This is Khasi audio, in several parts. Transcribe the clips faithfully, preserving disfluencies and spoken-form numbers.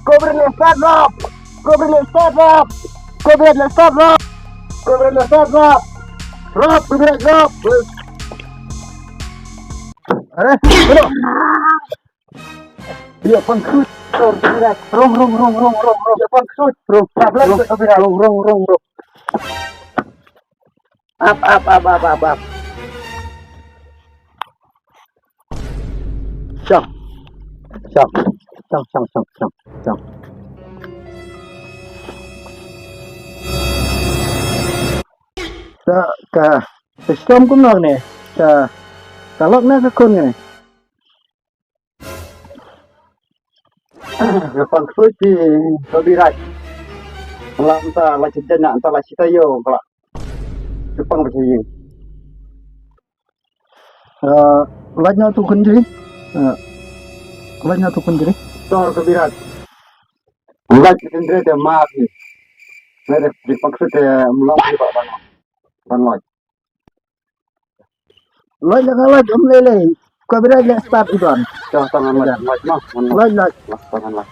Kobra na start, Rob. Kobra na start, Rob. Kobra na start, Rob. Kobra na start, Rob. Rob, Kobra, Rob. Are, hello. Dia pang kut. Rong, rong, rong, rong, rong, rong. Dia pang kut. Rong, rong, rong, rong, rong. Up, up, up, up, up, up. Shang. Shang. Shang, shang, shang, shang, shang. Ka, ka, ka stom kumno ne? Ka, ka lok na ka khun ne? Ka pang ksuid ki copyright. Lam ta la cipta na ta la cita yo ka. Ka pang ba cipta. Eh, laj na tu kun jri. Eh, laj na tu kun jri. Tor copyright. Laj ka tendre te ma ki. Mere di pang ksuid te mlong ki ba ban. Ban laj. Loj la ka loj, um lei lei. Ka bira leh start i don. Dah tangan loj, loj mah. Loj, loj. Lah tangan loj.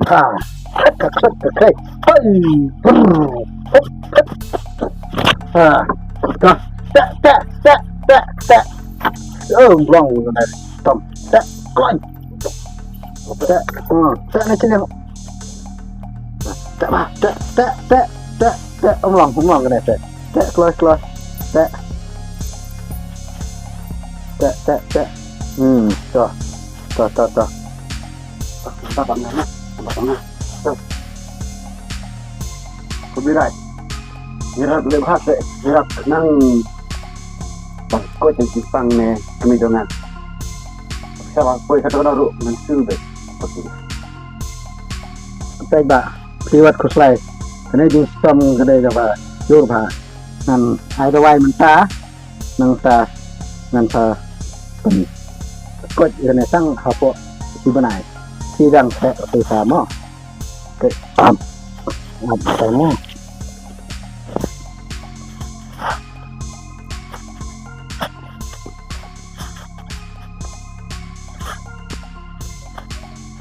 Ha. Hai. Brr. Ha. Ka. Ta, ta, ta, ta, ta. Oh, wrong. Tom. Ta. Kon. Ta. Hmm. Ta na sini. Ta, ta, ta, ta, ta, ta. Umlong, umlong kena ta. Ta, close, close. Ta. Ta, ta, ta. Hmm, tu. Tu, tu, tu. Nampak tengah, nampak tengah. Tuh. Kubirai. Ngirat lebih hati, ngirat nang. Bang, kau jangan simpang ni, kami dengan. Siapa kau kata kau ru, nanti deh. Oke. Baik, Pak. Liwat kuslai. Kena jin stom kedai ke, Pak. Jur, Pak. Ngan ai dawai mentah. Nangta ngan sa pynkoit ïa kane tang hapoh shi bnai. Shi dang theh pisa mo. Te ap ap sa mo.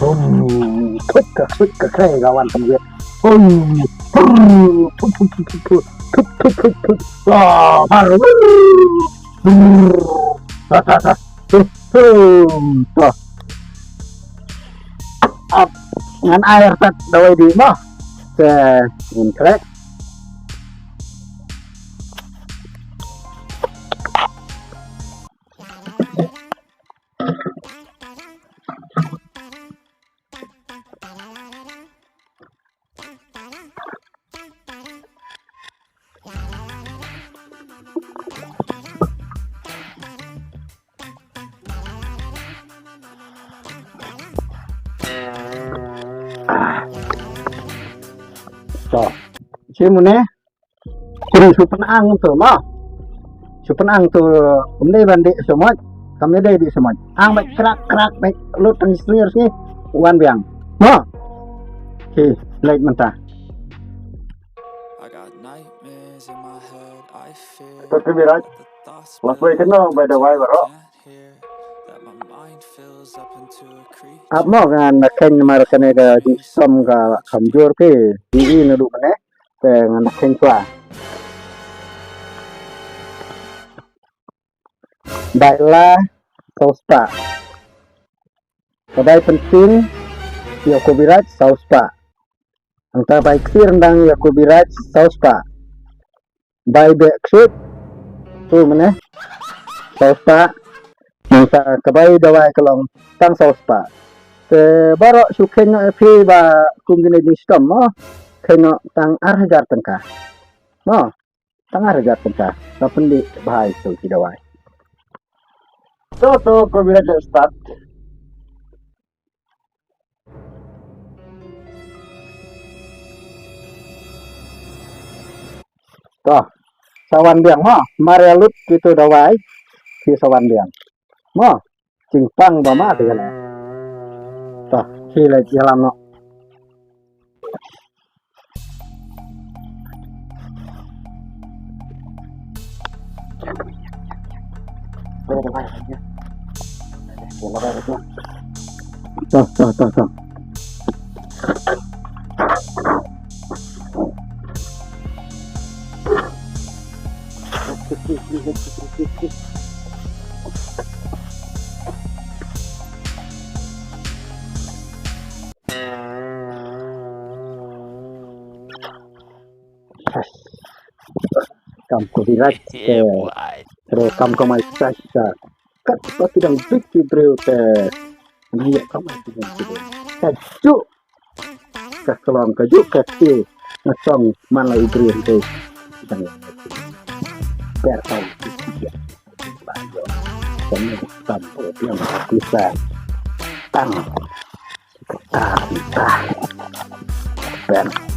Hum, thut ka thut ka kre ka wan pynwit. Hum, thut thut thut thut. Thut thut thut thut. Ah, har. Brrr. Ta, ta, ta. Tuh, tuh, tuh. Ap, ngan ai artat dawai di mo. Te, ngan krek. To. Shi mune. Kuri su pynang tu ma. Su pynang tu, um dei ban dei semut. Kam dei dei semut. Ang bai krak krak bai lut tang slir si. Wan biang. Ma. Ki, leit mynta. I got nightmares in my head, I fear. Kut kyrbirai. Last week no, by the way, bro. Ap mo ngan kheiñ namar kane ka jingstom ka kamjor ke. Di i naduh kane. Te ngan kheiñ shuwa. Bai la, saw spah. Ka bai pynting ïa u Kobiraj, saw spah. Nangta bai kti ryndang ïa u Kobiraj, saw spah. Bai beh ksuid, tu mynne, saw spah. Nangta ka bai dawai ka long tang saw spah. Te baroh shu kheiñ noh ïa phi ba kum kine jingshitom mo. Kheiñ noh tang ar hajar tyngka. Mo, tang ar hajar tyngka. Ka pyndih bha ïa tu ki dawai. To, to, Kobiraj, let's start. To, sa wan biang mo, mar ïa lut kito dawai, phi sa wan biang. Mo, jingpang ba ma te kane. To, phi leit ïalam noh. To, to, to, to. Kam Kobiraj te. Te kam kamai sa sa. Kat pa ki dang bit ki briew te. Ni ïa kamai ki dang ki dang. Ka juk ka klong, ka juk ka kti. Nga song man la i briew te. Dang ber tau ki tia. Ba ïoh. Kane tam ko piang ka pisa. Tang. Tang, tang. Ber.